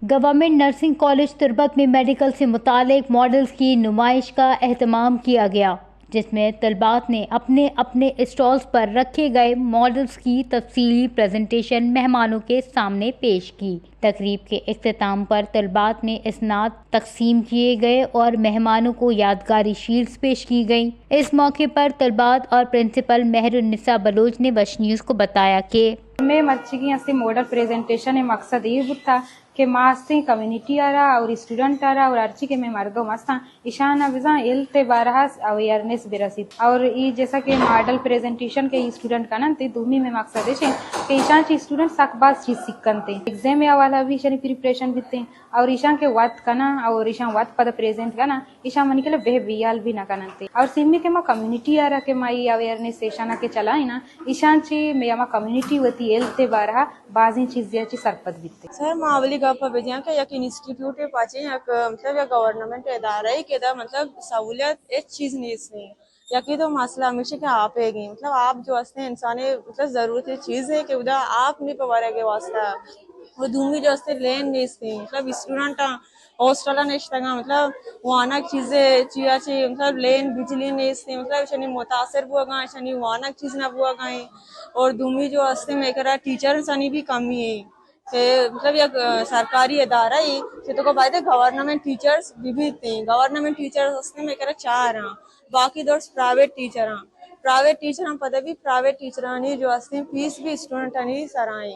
Government nursing college تربت میں میڈیکل سے متعلق ماڈلز کی نمائش کا اہتمام کیا گیا، جس میں طلبات نے اپنے اپنے اسٹالز پر رکھے گئے ماڈلز کی تفصیلی پریزنٹیشن مہمانوں کے سامنے پیش کی۔ تقریب کے اختتام پر طلبات میں اسناد تقسیم کیے گئے اور مہمانوں کو یادگاری شیلڈز پیش کی گئیں۔ اس موقع پر طلبات اور پرنسپل مہر النساء بلوچ نے وش نیوز کو بتایا کہ میں مرچیگیں اسے ماڈل پریزنٹیشن مقصد یہ بوتا کہ ما استیں کمیونٹی آرا اور اسٹوڈنٹ آرا اور ہرچی کہ میں مردم استاں، ایشان بزاں ہیلتھ بارہ اویئرنیس برسیت۔ اور ای جیسا کہ ماڈل پریزنٹیشن کے اسٹوڈنٹ کنن تے، دومی میں مقصد ہے کہ ایشان چی اسٹوڈنٹ سک باز چیز سیکھن تے، ایگزام حوالہ بھی ایشانی پریپریشن بیتے اور ایشان کے وقت کنا اور ایشان وقت پد پریزنٹ کنا، ایشان منی کلا بے بیال بھی نہ کنن تے۔ اور سیمی کہ ما کمیونٹی آرا کہ ما ای اویئرنیس ایشانا کے چلائیں نا، ایشان چی میں ہما کمیونٹی وتی ہیلتھ بارہ بازیں چیزے چی سرپد بیتے۔ سر، ما اولی گپ ء بجیاں کہ یک انسٹیٹیوٹ ء پاچیں یک، مطلب، یک گورنمنٹ ادارہ ء کہ ادا، مطلب، سہولیت ہچ چیز نیست ایں۔ یکی تو مسئلہ ہمیشہ کہ آپ ء گیں، مطلب، آپ جو ہستیں انسان ء، مطلب، ضرورت چیز ہے کہ ادا آپ نہیں پہ ورگ ء واسطہ۔ وہ دومی جو ہستیں لین نیست ایں، مطلب، اسٹوڈنٹ ہاسٹل ء نشتگاں، مطلب، وانگ چیزے چیا چی، مطلب، لین بجلی نیست ایں، مطلب، اشانی متاثر بوگاں، اشانی وانگ چیز نہ بوگاں۔ اور دومی جو ہستیں میں کرا ٹیچرز آنی بھی کمی ہے۔ کہ مطلب یک، آ، سرکاری ادارہ ہے کہ تو کو باید گورنمنٹ ٹیچرز بھی بیتے ہیں۔ گورنمنٹ ٹیچرز ہستیں میں کرا چار ہیں، باقی درس پرائیویٹ ٹیچر ہیں۔ پرائیویٹ ٹیچر ہم پتہ بھی پرائیویٹ ٹیچرانی جو ہستیں فیس بھی اسٹوڈنٹانی سرائیں۔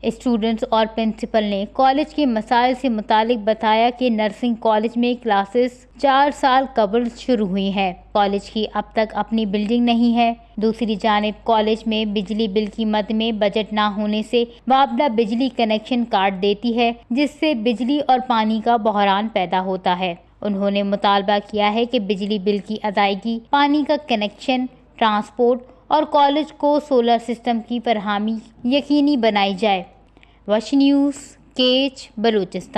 اسٹوڈنٹس اور پرنسپل نے کالج کے مسائل سے متعلق بتایا کہ نرسنگ کالج میں کلاسز چار سال قبل شروع ہوئی ہیں۔ کالج کی اب تک اپنی بلڈنگ نہیں ہے۔ دوسری جانب کالج میں بجلی بل کی مد میں بجٹ نہ ہونے سے وابڈا بجلی کنیکشن کاٹ دیتی ہے، جس سے بجلی اور پانی کا بحران پیدا ہوتا ہے۔ انہوں نے مطالبہ کیا ہے کہ بجلی بل کی ادائیگی، پانی کا کنیکشن، ٹرانسپورٹ اور کالج کو سولر سسٹم کی فراہمی یقینی بنائی جائے۔ وش نیوز، کیچ، بلوچستان۔